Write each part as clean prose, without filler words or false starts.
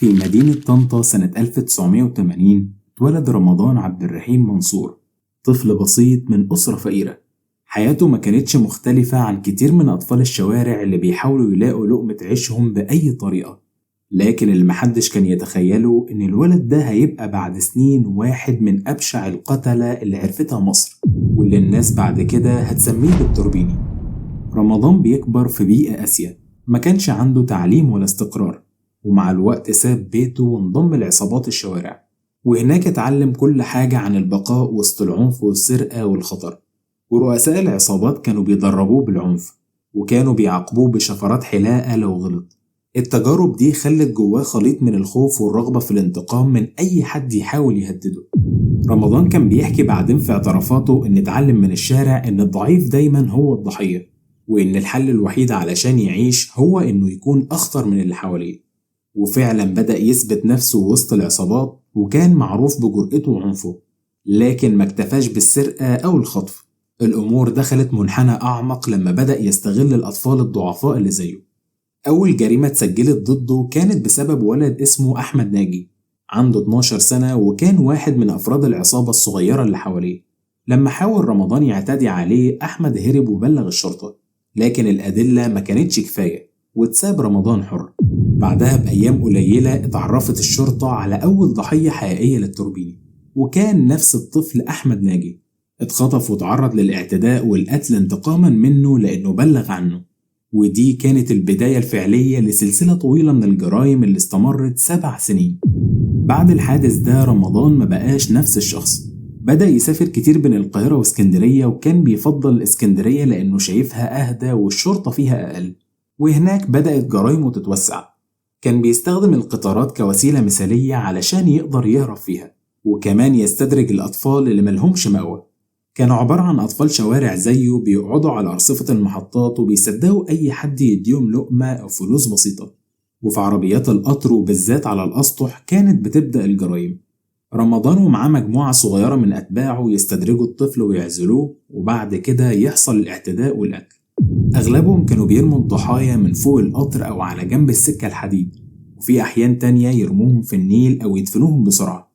في مدينة طنطا سنة 1980 اتولد رمضان عبد الرحيم منصور، طفل بسيط من أسرة فقيرة. حياته ما كانتش مختلفة عن كتير من أطفال الشوارع اللي بيحاولوا يلاقوا لقمة عيشهم بأي طريقة، لكن اللي محدش كان يتخيله إن الولد ده هيبقى بعد سنين واحد من أبشع القتلة اللي عرفتها مصر، واللي الناس بعد كده هتسميه بالتوربيني. رمضان بيكبر في بيئة قاسية، ما كانش عنده تعليم ولا استقرار، ومع الوقت ساب بيته وانضم لعصابات الشوارع، وهناك اتعلم كل حاجة عن البقاء وسط العنف والسرقة والخطر. ورؤساء العصابات كانوا بيدربوه بالعنف، وكانوا بيعاقبوه بشفرات حلاقة لو غلط. التجارب دي خلت جواه خليط من الخوف والرغبة في الانتقام من أي حد يحاول يهدده. رمضان كان بيحكي بعدين في اعترافاته إن اتعلم من الشارع إن الضعيف دايما هو الضحية، وإن الحل الوحيد علشان يعيش هو إنه يكون أخطر من اللي حواليه. وفعلا بدأ يثبت نفسه وسط العصابات، وكان معروف بجرأته وعنفه، لكن ما اكتفاش بالسرقة أو الخطف. الأمور دخلت منحنى أعمق لما بدأ يستغل الأطفال الضعفاء اللي زيه. أول جريمة اتسجلت ضده كانت بسبب ولد اسمه أحمد ناجي، عنده 12 سنة، وكان واحد من أفراد العصابة الصغيرة اللي حواليه. لما حاول رمضان يعتدي عليه، أحمد هرب وبلغ الشرطة، لكن الأدلة ما كانتش كفاية واتساب رمضان حر. بعدها بأيام قليلة اتعرفت الشرطة على أول ضحية حقيقية للتوربيني، وكان نفس الطفل أحمد ناجي. اتخطف وتعرض للاعتداء والقتل انتقاما منه لأنه بلغ عنه، ودي كانت البداية الفعلية لسلسلة طويلة من الجرائم اللي استمرت 7 سنين. بعد الحادث ده رمضان ما بقاش نفس الشخص، بدأ يسافر كتير بين القاهرة واسكندرية، وكان بيفضل اسكندرية لأنه شايفها أهدى والشرطة فيها أقل، وهناك بدأت جرايمه تتوسع. كان بيستخدم القطارات كوسيلة مثالية علشان يقدر يهرب فيها، وكمان يستدرج الأطفال اللي ملهمش مأوى. كانوا عبارة عن أطفال شوارع زيه بيقعدوا على أرصفة المحطات وبيصدقوا أي حد يديهم لقمة أو فلوس بسيطة. وفي عربيات القطر وبالذات على الأسطح كانت بتبدأ الجرايم. رمضان ومعاه مجموعة صغيرة من أتباعه يستدرجوا الطفل ويعزلوه، وبعد كده يحصل الاعتداء والقتل. أغلبهم كانوا بيرموا الضحايا من فوق القطر أو على جنب السكة الحديد، وفي أحيان تانية يرموهم في النيل أو يدفنوهم بسرعة.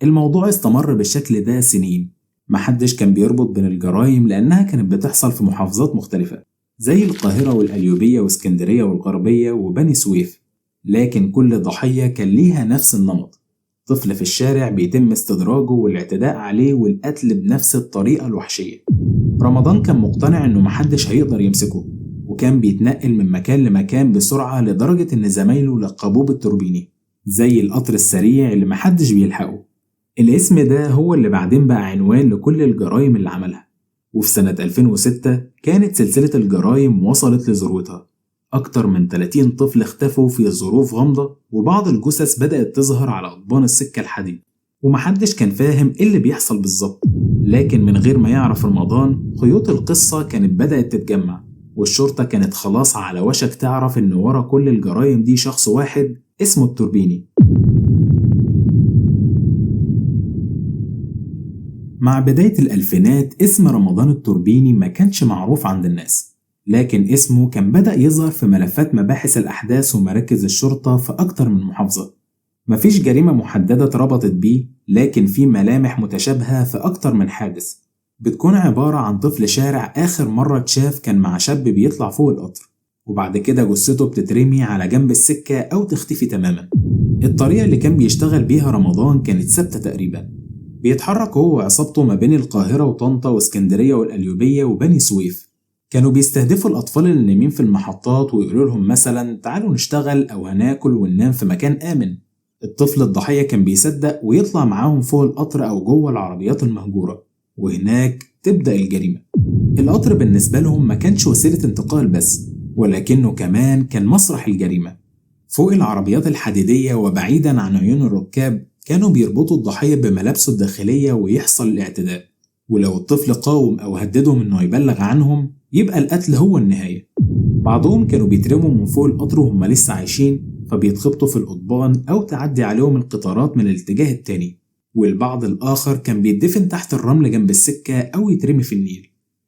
الموضوع استمر بالشكل ده سنين، محدش كان بيربط بين الجرائم لأنها كانت بتحصل في محافظات مختلفة زي القاهرة والقليوبية واسكندرية والغربية وبني سويف، لكن كل ضحية كان ليها نفس النمط: طفل في الشارع بيتم استدراجه والاعتداء عليه والقتل بنفس الطريقة الوحشية. رمضان كان مقتنع إنه محدش هيقدر يمسكه، وكان بيتنقل من مكان لمكان بسرعة لدرجة إن زمايله لقبوه بالتوربيني، زي القطر السريع اللي محدش بيلحقه. الاسم ده هو اللي بعدين بقى عنوان لكل الجرائم اللي عملها. وفي سنة 2006 كانت سلسلة الجرائم وصلت لذروتها، أكتر من 30 طفل اختفوا في ظروف غامضة، وبعض الجثث بدأت تظهر على قضبان السكة الحديد، ومحدش كان فاهم إيه اللي بيحصل بالظبط. لكن من غير ما يعرف رمضان، خيوط القصة كانت بدأت تتجمع، والشرطة كانت خلاص على وشك تعرف إن ورا كل الجرائم دي شخص واحد اسمه التوربيني. مع بداية الألفينات اسم رمضان التوربيني ما كانش معروف عند الناس، لكن اسمه كان بدأ يظهر في ملفات مباحث الأحداث ومراكز الشرطة في أكتر من محافظة. مفيش جريمة محددة اتربطت بيه، لكن في ملامح متشابهة في أكتر من حادث، بتكون عبارة عن طفل شارع آخر مرة اتشاف كان مع شاب بيطلع فوق القطر، وبعد كده جثته بتترمي على جنب السكة أو تختفي تماما. الطريقة اللي كان بيشتغل بيها رمضان كانت ثابتة تقريبا، بيتحرك هو وعصابته ما بين القاهرة وطنطا واسكندرية والقليوبية وبني سويف. كانوا بيستهدفوا الأطفال اللي نايمين في المحطات ويقولوا لهم مثلا تعالوا نشتغل أو هناكل وننام في مكان آمن. الطفل الضحية كان بيصدق ويطلع معاهم فوق القطر أو جوه العربيات المهجورة، وهناك تبدأ الجريمة. القطر بالنسبة لهم ما كانش وسيلة انتقال بس، ولكنه كمان كان مسرح الجريمة. فوق العربيات الحديدية وبعيدا عن عيون الركاب كانوا بيربطوا الضحية بملابسه الداخلية ويحصل الاعتداء، ولو الطفل قاوم أو هددهم إنه يبلغ عنهم يبقى القتل هو النهاية. بعضهم كانوا بيترموا من فوق القطر وهم لسه عايشين، فبيتخبطوا في القضبان أو تعدي عليهم القطارات من الاتجاه التاني، والبعض الآخر كان بيدفن تحت الرمل جنب السكة أو يترمي في النيل.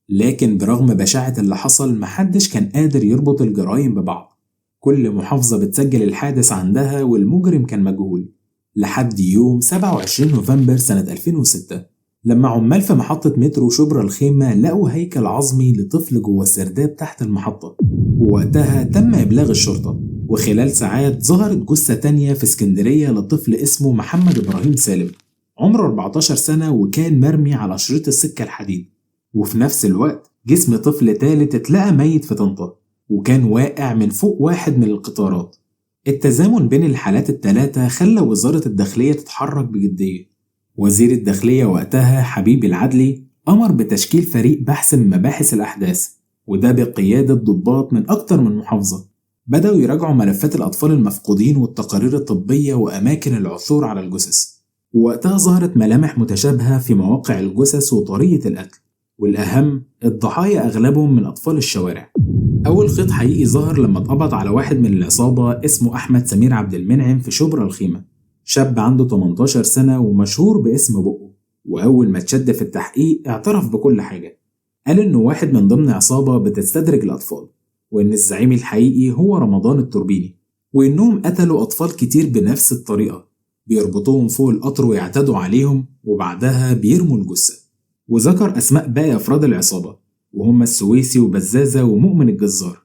لكن برغم بشاعة اللي حصل محدش كان قادر يربط الجرائم ببعض. كل محافظة بتسجل الحادث عندها والمجرم كان مجهول، لحد يوم 27 نوفمبر سنة 2006 لما عمال في محطة مترو شبرا الخيمة لقوا هيكل عظمي لطفل جوه السرداب تحت المحطة، ووقتها تم إبلاغ الشرطة. وخلال ساعات ظهرت جثة تانية في اسكندرية لطفل اسمه محمد إبراهيم سالم، عمره 14 سنة، وكان مرمي على شريط السكة الحديد. وفي نفس الوقت جسم طفل تالت اتلقى ميت في طنطا، وكان واقع من فوق واحد من القطارات. التزامن بين الحالات التلاتة خلى وزارة الداخلية تتحرك بجدية. وزير الداخلية وقتها حبيب العدلي أمر بتشكيل فريق بحث من مباحث الأحداث، وده بقيادة ضباط من أكتر من محافظة. بدأوا يراجعوا ملفات الأطفال المفقودين والتقارير الطبية وأماكن العثور على الجثث، ووقتها ظهرت ملامح متشابهة في مواقع الجثث وطريقة القتل، والأهم الضحايا أغلبهم من أطفال الشوارع. أول خيط حقيقي ظهر لما اتقبض على واحد من العصابة اسمه أحمد سمير عبد المنعم في شبرا الخيمة، شاب عنده 18 سنة ومشهور باسم بقه. وأول ما اتشد في التحقيق اعترف بكل حاجة، قال إنه واحد من ضمن عصابة بتستدرج الأطفال، وإن الزعيم الحقيقي هو رمضان التوربيني، وإنهم قتلوا أطفال كتير بنفس الطريقة، بيربطوهم فوق القطر ويعتدوا عليهم وبعدها بيرموا الجثة. وذكر أسماء باقي أفراد العصابة، وهم السويسي وبزازة ومؤمن الجزار.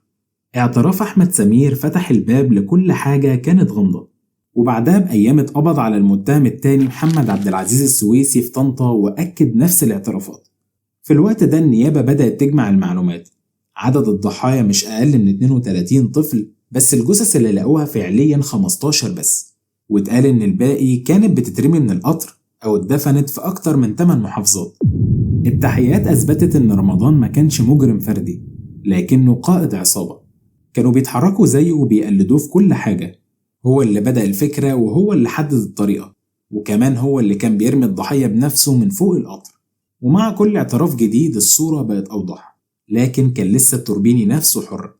اعتراف أحمد سمير فتح الباب لكل حاجة كانت غامضة. وبعدها بأيام اتقبض على المتهم التاني محمد عبد العزيز السويسي في طنطا، وأكد نفس الاعترافات. في الوقت ده النيابة بدأت تجمع المعلومات. عدد الضحايا مش أقل من 32 طفل، بس الجثث اللي لقوها فعليا 15 بس، واتقال إن الباقي كانت بتترمي من القطر أو اتدفنت في أكتر من 8 محافظات. التحقيقات أثبتت إن رمضان ما كانش مجرم فردي، لكنه قائد عصابة. كانوا بيتحركوا زيه وبيقلدوه في كل حاجة. هو اللي بدأ الفكرة وهو اللي حدد الطريقة، وكمان هو اللي كان بيرمي الضحية بنفسه من فوق القطر. ومع كل اعتراف جديد الصورة بقت أوضح، لكن كان لسه التوربيني نفسه حر،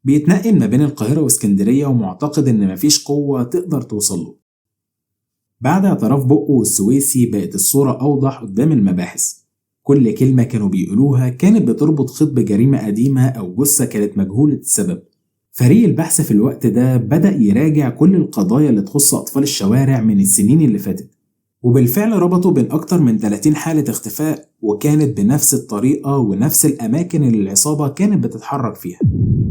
بيتنقل ما بين القاهرة واسكندرية، ومعتقد إن مفيش قوة تقدر توصله. بعد اعتراف بقه والسويسي بقت الصورة أوضح قدام المباحث. كل كلمة كانوا بيقولوها كانت بتربط خيط بجريمة قديمة أو جثة كانت مجهولة السبب. فريق البحث في الوقت ده بدأ يراجع كل القضايا اللي تخص أطفال الشوارع من السنين اللي فاتت، وبالفعل ربطوا بين أكتر من 30 حالة اختفاء، وكانت بنفس الطريقة ونفس الأماكن اللي العصابة كانت بتتحرك فيها.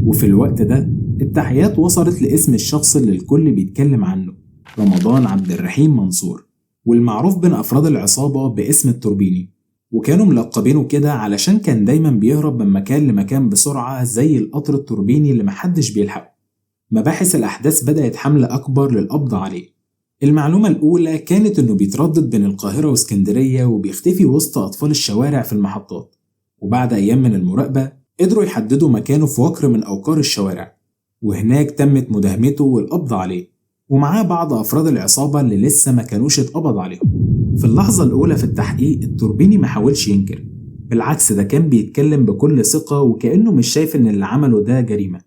وفي الوقت ده التحقيقات وصلت لاسم الشخص اللي الكل بيتكلم عنه، رمضان عبد الرحيم منصور، والمعروف بين أفراد العصابة باسم التوربيني. وكانوا ملقبينه كده علشان كان دايما بيهرب من مكان لمكان بسرعة زي القطر التوربيني اللي محدش بيلحقه. مباحث الأحداث بدأت حملة أكبر للقبض عليه. المعلومة الأولى كانت إنه بيتردد بين القاهرة واسكندرية وبيختفي وسط أطفال الشوارع في المحطات. وبعد أيام من المراقبة قدروا يحددوا مكانه في وكر من أوكار الشوارع، وهناك تمت مداهمته والقبض عليه، ومعاه بعض أفراد العصابة اللي لسه ما كانوش اتقبض عليهم. في اللحظة الأولى في التحقيق التوربيني ما حاولش ينكر، بالعكس ده كان بيتكلم بكل ثقة وكأنه مش شايف إن اللي عمله ده جريمة.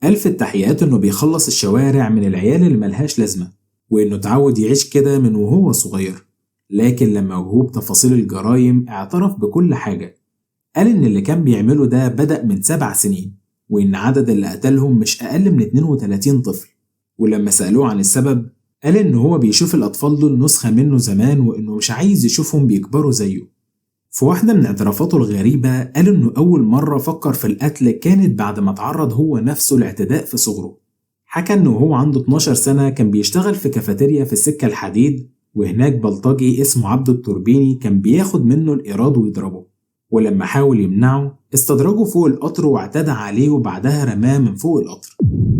قال في التحقيقات إنه بيخلص الشوارع من العيال اللي ملهاش لازمة، وإنه اتعود يعيش كده من وهو صغير. لكن لما وهو بتفاصيل الجرايم اعترف بكل حاجة. قال إن اللي كان بيعمله ده بدأ من 7 سنين، وإن عدد اللي قتلهم مش أقل من 32 طفل. ولما سألوه عن السبب قال إن هو بيشوف الأطفال دول نسخة منه زمان، وإنه مش عايز يشوفهم بيكبروا زيه. في واحدة من اعترافاته الغريبة قال إنه أول مرة فكر في القتل كانت بعد ما تعرض هو نفسه لاعتداء في صغره. حكى إنه هو عنده 12 سنة كان بيشتغل في كافيتيريا في السكة الحديد، وهناك بلطجي اسمه عبد التوربيني كان بياخد منه الإيراد ويضربه، ولما حاول يمنعه استدرجه فوق القطر واعتدى عليه وبعدها رماه من فوق القطر.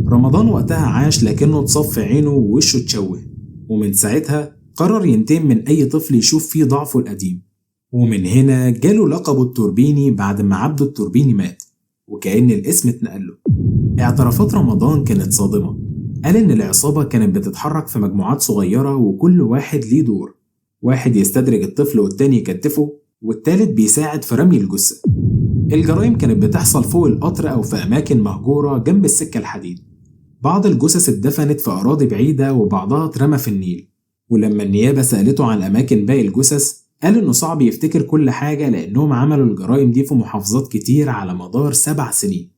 رمضان وقتها عاش، لكنه اتصاب في عينه ووشه اتشوه، ومن ساعتها قرر ينتقم من أي طفل يشوف فيه ضعفه القديم. ومن هنا جاله لقبه التوربيني بعد ما عبد التوربيني مات، وكأن الاسم اتنقل له. اعترافات رمضان كانت صادمة. قال إن العصابة كانت بتتحرك في مجموعات صغيرة وكل واحد ليه دور، واحد يستدرج الطفل والتاني يكتفه، والتالت بيساعد في رمي الجثة. الجرائم كانت بتحصل فوق القطر أو في أماكن مهجورة جنب السكة الحديد. بعض الجثث اتدفنت في أراضي بعيدة وبعضها اترمى في النيل. ولما النيابة سألته عن أماكن باقي الجثث قال إنه صعب يفتكر كل حاجة لأنهم عملوا الجرائم دي في محافظات كتير على مدار 7 سنين.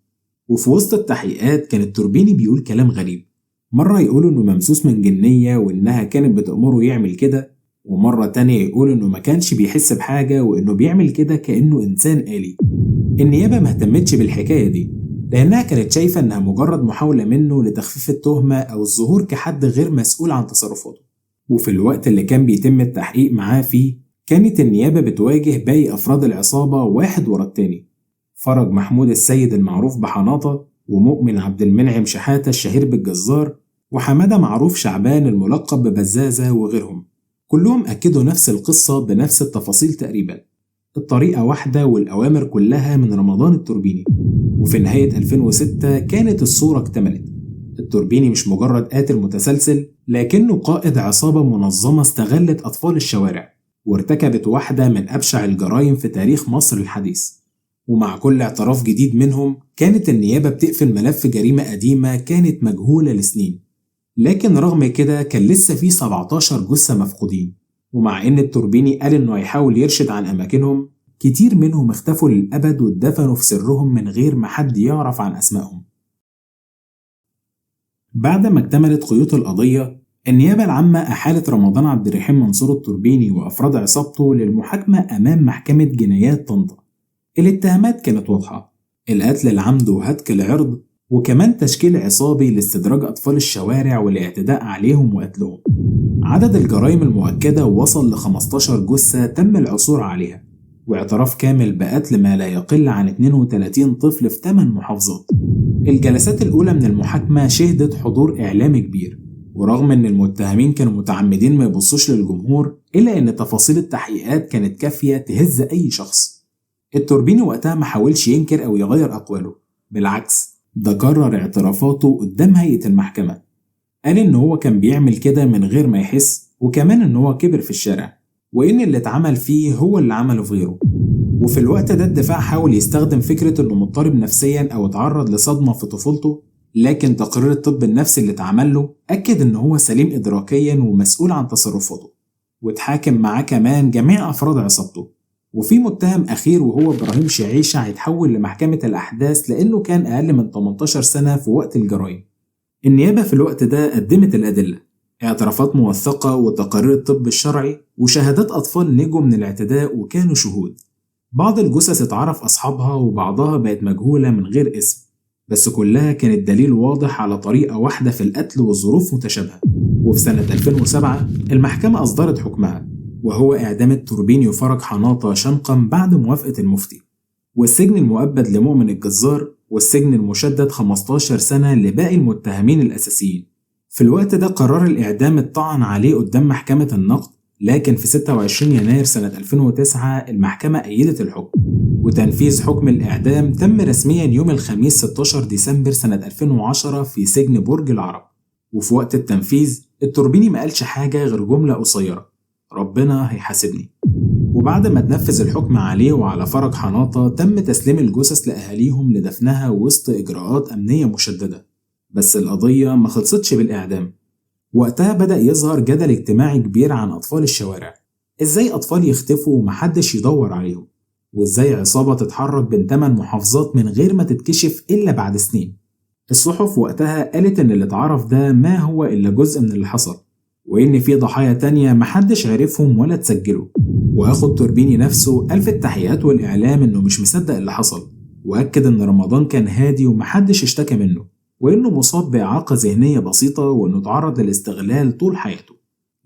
وفي وسط التحقيقات كان التوربيني بيقول كلام غريب، مرة يقول إنه ممسوس من جنية وإنها كانت بتأمره يعمل كده، ومرة تانية يقول إنه ما كانش بيحس بحاجة وإنه بيعمل كده كأنه إنسان آلي. النيابة ما اهتمتش بالحكاية دي لأنها كانت شايفة إنها مجرد محاولة منه لتخفيف التهمة أو الظهور كحد غير مسؤول عن تصرفاته. وفي الوقت اللي كان بيتم التحقيق معاه فيه كانت النيابة بتواجه باقي أفراد العصابة واحد ورا التاني، فرج محمود السيد المعروف بحناطة، ومؤمن عبد المنعم شحاتة الشهير بالجزار، وحمادة معروف شعبان الملقب ببزازة، وغيرهم. كلهم أكدوا نفس القصة بنفس التفاصيل تقريبا، الطريقة واحدة والأوامر كلها من رمضان التوربيني. وفي نهاية 2006 كانت الصورة اكتملت. التوربيني مش مجرد قاتل متسلسل، لكنه قائد عصابة منظمة استغلت أطفال الشوارع وارتكبت واحدة من أبشع الجرائم في تاريخ مصر الحديث. ومع كل اعتراف جديد منهم كانت النيابة بتقفل ملف جريمة قديمة كانت مجهولة لسنين. لكن رغم كده كان لسه في 17 جثة مفقودين، ومع إن التوربيني قال إنه هيحاول يرشد عن أماكنهم، كتير منهم اختفوا للأبد واتدفنوا في سرهم من غير ما حد يعرف عن أسمائهم. بعد ما اكتملت خيوط القضية، النيابة العامة أحالت رمضان عبد الرحيم منصور التوربيني وأفراد عصابته للمحاكمة أمام محكمة جنايات طنطا. الاتهامات كانت واضحة: القتل العمد وهتك العرض، وكمان تشكيل عصابي لاستدراج أطفال الشوارع والاعتداء عليهم وقتلهم. عدد الجرائم المؤكدة وصل ل 15 جثة تم العثور عليها، واعتراف كامل بقتل ما لا يقل عن 32 طفل في 8 محافظات. الجلسات الأولى من المحاكمة شهدت حضور إعلامي كبير، ورغم أن المتهمين كانوا متعمدين ما يبصوش للجمهور، إلا أن تفاصيل التحقيقات كانت كافية تهز أي شخص. التوربيني وقتها ما حاولش ينكر أو يغير أقواله، بالعكس ده كرر اعترافاته قدام هيئة المحكمة. قال إن هو كان بيعمل كده من غير ما يحس، وكمان إن هو كبر في الشارع، وإن اللي اتعمل فيه هو اللي عمله في غيره. وفي الوقت ده الدفاع حاول يستخدم فكرة إنه مضطرب نفسيا أو اتعرض لصدمة في طفولته، لكن تقرير الطب النفسي اللي اتعمل له أكد إن هو سليم إدراكيا ومسؤول عن تصرفاته. واتحاكم معاه كمان جميع أفراد عصابته. وفي متهم أخير وهو إبراهيم شعيشة هيتحول لمحكمة الأحداث لأنه كان أقل من 18 سنة في وقت الجرائم. النيابة في الوقت ده قدمت الأدلة، اعترافات موثقة وتقارير الطب الشرعي وشهادات أطفال نجوا من الاعتداء وكانوا شهود. بعض الجثث اتعرف أصحابها وبعضها بقت مجهولة من غير اسم، بس كلها كانت دليل واضح على طريقة واحدة في القتل والظروف متشابهة. وفي سنة 2007 المحكمة أصدرت حكمها، وهو إعدام التوربيني وفرج حناطة شنقا بعد موافقة المفتي، والسجن المؤبد لمؤمن الجزار، والسجن المشدد 15 سنة لباقي المتهمين الأساسيين. في الوقت ده قرار الإعدام اتطعن عليه قدام محكمة النقد، لكن في 26 يناير سنة 2009 المحكمة أيدت الحكم، وتنفيذ حكم الإعدام تم رسميا يوم الخميس 16 ديسمبر سنة 2010 في سجن برج العرب. وفي وقت التنفيذ التوربيني ما قالش حاجة غير جملة قصيرة: ربنا هيحاسبني. وبعد ما تنفذ الحكم عليه وعلى فرج حناطة تم تسليم الجثث لأهاليهم لدفنها وسط إجراءات أمنية مشددة. بس القضية ما خلصتش بالإعدام. وقتها بدأ يظهر جدل اجتماعي كبير عن أطفال الشوارع، إزاي أطفال يختفوا ومحدش يدور عليهم، وإزاي عصابة تتحرك بين 8 محافظات من غير ما تتكشف إلا بعد سنين. الصحف وقتها قالت إن اللي اتعرف ده ما هو إلا جزء من اللي حصل، وإن في ضحايا تانية محدش عرفهم ولا تسجلوا. وأخو التوربيني نفسه قال في التحقيقات والإعلام إنه مش مصدق اللي حصل، وأكد إن رمضان كان هادي ومحدش اشتكى منه، وإنه مصاب بإعاقة ذهنية بسيطة وإنه اتعرض للاستغلال طول حياته.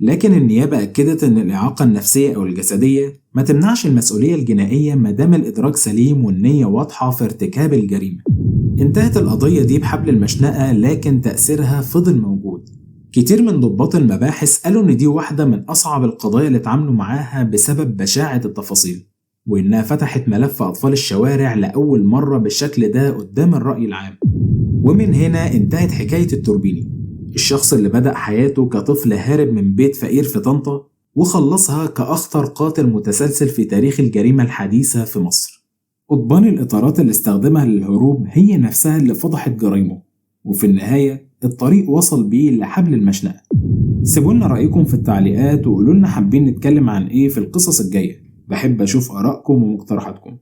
لكن النيابة أكدت إن الإعاقة النفسية أو الجسدية ما تمنعش المسؤولية الجنائية ما دام الإدراك سليم والنية واضحة في ارتكاب الجريمة. انتهت القضية دي بحبل المشنقة، لكن تأثيرها فضل موجود. كتير من ضباط المباحث قالوا إن دي واحدة من أصعب القضايا اللي اتعاملوا معاها بسبب بشاعة التفاصيل، وإنها فتحت ملف أطفال الشوارع لأول مرة بالشكل ده قدام الرأي العام. ومن هنا انتهت حكاية التوربيني، الشخص اللي بدأ حياته كطفل هارب من بيت فقير في طنطا وخلصها كأخطر قاتل متسلسل في تاريخ الجريمة الحديثة في مصر. قضبان الإطارات اللي استخدمها للهروب هي نفسها اللي فضحت جرايمه، وفي النهاية الطريق وصل بيه لحبل المشنقة. سيبولنا رأيكم في التعليقات وقولولنا حابين نتكلم عن ايه في القصص الجاية. بحب أشوف آرائكم ومقترحاتكم.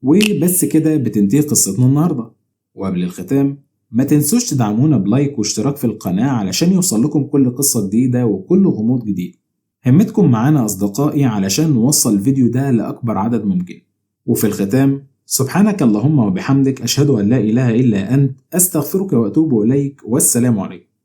وبس كده بتنتهي قصتنا النهاردة، وقبل الختام ما تنسوش تدعمونا ب like واشتراك في القناة علشان يوصل لكم كل قصة جديدة وكل غموض جديد. همتكم معانا أصدقائي علشان نوصل الفيديو ده لأكبر عدد ممكن. وفي الختام، سبحانك اللهم وبحمدك، أشهد أن لا إله إلا أنت، أستغفرك وأتوب إليك، والسلام عليكم.